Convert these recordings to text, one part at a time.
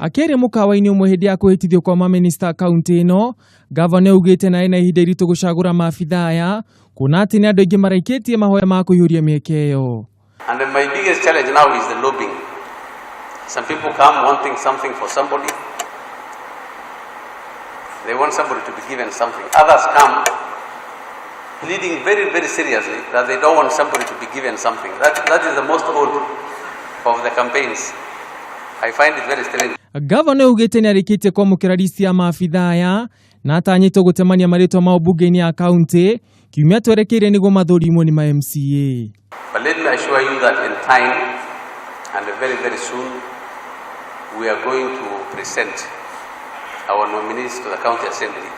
Akĩaria mũkawa-inĩ ũmwe hĩndĩ ya kwĩhĩtithio kwa mamĩnĩsta kaunti ĩno, gavana augĩte na ena ihinda iritũ gũcagũra maabitha aya kuona atĩ nĩ andũ aingĩ maraikĩtie mahoya ma kũihũria mĩeke ĩyo. And my biggest challenge now is the lobbying. Some people come wanting something for somebody. They want somebody to be given something. Others come pleading very, very seriously that they don't want somebody to be given something. That is the most odd of the campaigns. I find it very strange. Gavana augĩte nĩ arĩkĩtie kwamũkĩra listi ya maabitha aya na atanyĩtwo gũtemania marĩtwa mao bunge-inĩ ya kaunti kiumia twerekeire nĩguo mathũrimwo nĩ ma MCA. But let me assure you that in time and very, very soon, we are going to present our nominees to the county assembly.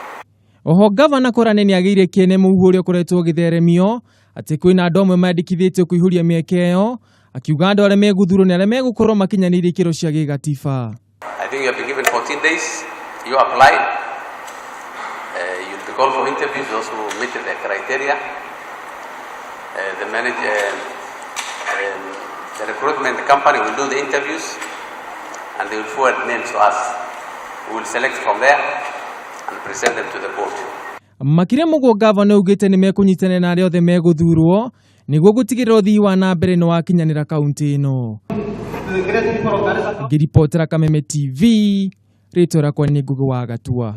Oho gavana Korane nĩ agĩire kĩene mũhuhu ũrĩa ũkoretwo ũgĩtheremio atĩ kwĩna andũ amwe mandĩkithĩtio kũihũria mĩeke ĩyo, akiuga andũ arĩa megũthurwo nĩ arĩa megũkorwo makinyanĩirie ikĩro cia gĩgatiba. I think you have been given 14 days. You apply. You'll be called for interviews, those who meet the criteria. The manager, the recruitment company will do the interviews and they will forward names to us. We will select from there and present them to the board. Makĩria mũguo, gavana augĩte nĩ mekũnyitanĩra na arĩa othe megũthurwo nĩguo gũtigĩrĩra ũthii wa na mbere nĩ wakinyanĩra kaunti ĩno. Ngĩribotera Kameme TV, rĩtwa rĩakwa nĩ Ngũgĩ wa Gatua.